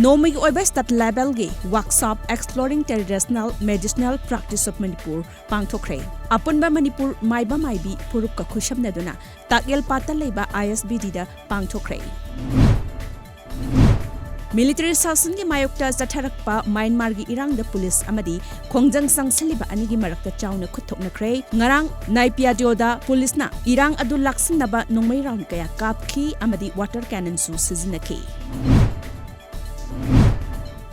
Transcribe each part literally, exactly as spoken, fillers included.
ꯅꯣꯡꯃꯒꯤ ꯑꯣꯏꯕ state levelꯒꯤ workshop Exploring Traditional Medicinal Practice of Manipur ꯄꯥꯡꯊꯣꯛꯈ꯭ꯔꯦ꯫ ꯑꯄꯨꯟꯕ ꯃꯅꯤꯄꯨꯔ ꯃꯥꯏꯕ ꯃꯥꯏꯕꯤ ꯐꯨꯔꯨꯞꯀ ꯈꯨꯠꯁꯝꯅꯗꯨꯅ ꯇꯥꯛꯌꯦꯜ ꯄꯥꯠꯇ ꯂꯩꯕ ISBDꯗ ꯄꯥꯡꯊꯣꯛꯈ꯭ꯔꯦ꯫ Military ꯁꯥꯁꯟꯒꯤ ꯃꯥꯌꯣꯛꯇ ꯆꯠꯊꯔꯛꯄ ꯃ꯭ꯌꯥꯟꯃꯥꯔꯒꯤ ꯏꯔꯥꯡꯗ ꯄꯨꯂꯤꯁ ꯑꯃꯗꯤ ꯈꯣꯡꯖꯪ ꯆꯪꯁꯤꯜꯂꯤꯕ ꯑꯅꯤꯒꯤ ꯃꯔꯛꯇ ꯆꯥꯎꯅ ꯈꯨꯠ ꯊꯣꯛꯅꯈ꯭ꯔꯦ꯫ ꯉꯔꯥꯡ ꯅꯥꯏꯄꯤꯌꯥꯗꯤꯑꯣꯗ ꯄꯨꯂꯤꯁꯅ ꯏꯔꯥꯡ ꯑꯗꯨ ꯂꯥꯛꯁꯤꯟꯅꯕ ꯅꯣꯡꯃꯩ round ꯀꯌꯥ ꯀꯥꯞꯈꯤ ꯑꯃꯗꯤ water cannonꯁꯨ ꯁꯤꯖꯤꯟꯅꯈꯤ꯫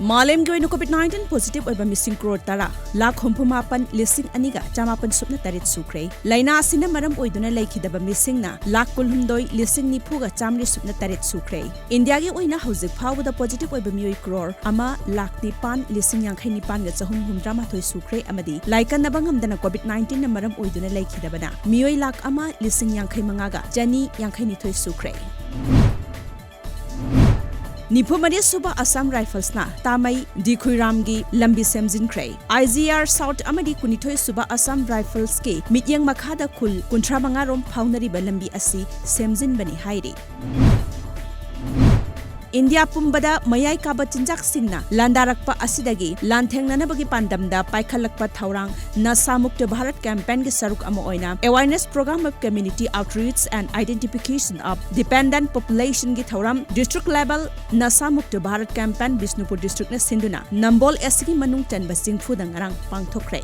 ꯃꯥꯂꯦꯝꯒꯤ ꯑꯣꯏꯅ COVID nineteen positive ꯑꯣꯏꯕ ꯃꯤꯁꯤꯡ ꯀ꯭ꯔꯣꯔ ꯇꯔꯥ ꯂꯥꯈ ꯍꯨꯝꯐꯨ ꯃꯥꯄꯟ ꯂꯤꯁꯤꯡ ꯑꯅꯤꯒ ꯆꯃꯥꯄꯟ ꯁꯨꯞꯅ ꯇꯔꯦꯠ ꯁꯨꯈ꯭ꯔꯦ꯫ ꯂꯥꯏꯅꯥ ꯑꯁꯤꯅ ꯃꯔꯝ ꯑꯣꯏꯗꯨꯅ ꯂꯩꯈꯤꯗꯕ ꯃꯤꯁꯤꯡꯅ ꯂꯥꯈ ꯀꯨꯟꯍꯨꯝꯗꯣꯏ ꯂꯤꯁꯤꯡ ꯅꯤꯐꯨꯒ ꯆꯥꯃꯔꯤ ꯁꯨꯞꯅ ꯇꯔꯦꯠ ꯁꯨꯈ꯭ꯔꯦ꯫ ꯏꯟꯗꯤꯌꯥꯒꯤ ꯑꯣꯏꯅ ꯍꯧꯖꯤꯛ ꯐꯥꯎꯕꯗ positive ꯑꯣꯏꯕ ꯃꯤꯑꯣꯏ ꯀ꯭ꯔꯣꯔ ꯑꯃ ꯂꯥꯈ ꯅꯤꯄꯥꯟ ꯂꯤꯁꯤꯡ ꯌꯥꯡꯈꯩ ꯅꯤꯄꯥꯟꯒ ꯆꯍꯨꯝ ꯍꯨꯝꯗ꯭ꯔꯥ ꯃꯥꯊꯣꯏ ꯁꯨꯈ꯭ꯔꯦ ꯑꯃꯗꯤ ꯂꯥꯏꯀꯠꯅꯕ ꯉꯝꯗꯅ COVID nineteenꯅ ꯃꯔꯝ ꯑꯣꯏꯗꯨꯅ ꯂꯩꯈꯤꯗꯕꯅ ꯃꯤꯑꯣꯏ ꯂꯥꯈ ꯑꯃ ꯂꯤꯁꯤꯡ ꯌꯥꯡꯈꯩ ꯃꯉꯥꯒ ꯆꯅꯤ ꯌꯥꯡꯈꯩ ꯅꯤꯊꯣꯏ ꯁꯨꯈ꯭ꯔꯦ꯫ ꯅꯤꯐꯨ ꯃꯔꯤ ꯁꯨꯕ Assam Riflesꯅ ꯇꯥꯃꯩ ꯗꯤꯈꯨꯏꯔꯥꯝꯒꯤ ꯂꯝꯕꯤ ꯁꯦꯝꯖꯤꯟꯈ꯭ꯔꯦ꯫ IGR South ꯑꯃꯗꯤ ꯀꯨꯟꯅꯤꯊꯣꯏ ꯁꯨꯕ Assam Riflesꯀꯤ ꯃꯤꯠꯌꯦꯡ ꯃꯈꯥꯗ ꯈꯨꯜ ꯀꯨꯟꯊ꯭ꯔꯥ ꯃꯉꯥ ꯔꯣꯝ ꯐꯥꯎꯅꯔꯤꯕ ꯂꯝꯕꯤ ꯑꯁꯤ ꯁꯦꯝꯖꯤꯟꯕꯅꯤ ꯍꯥꯏꯔꯤ꯫ ꯏꯟꯗꯤꯌꯥ ꯄꯨꯝꯕꯗ ꯃꯌꯥꯏ ꯀꯥꯕ ꯆꯤꯟꯖꯥꯛꯁꯤꯡꯅ ꯂꯥꯟꯗꯥꯔꯛꯄ ꯑꯁꯤꯗꯒꯤ ꯂꯥꯟꯊꯦꯡꯅꯅꯕꯒꯤ ꯄꯥꯟꯗꯝꯗ ꯄꯥꯏꯈꯠꯂꯛꯄ ꯊꯧꯔꯥꯡ ꯅꯁꯥ ꯃꯨꯛꯇ ꯚꯥꯔꯠ campaignꯒꯤ ꯁꯔꯨꯛ ꯑꯃ ꯑꯣꯏꯅ Awareness Program of Community Outreach and Identification of Dependent Populationꯒꯤ ꯊꯧꯔꯝ District Level ꯅꯁꯥ ꯃꯨꯛꯇ ꯚꯥꯔꯠ campaign ꯕꯤꯁꯅꯨꯄꯨꯔ districtꯅ ꯁꯤꯟꯗꯨꯅ ꯅꯝꯕꯣꯜ SCꯒꯤ ꯃꯅꯨꯡ ꯆꯟꯕ ꯆꯤꯡꯐꯨꯗ ꯉꯔꯥꯡ ꯄꯥꯡꯊꯣꯛꯈ꯭ꯔꯦ꯫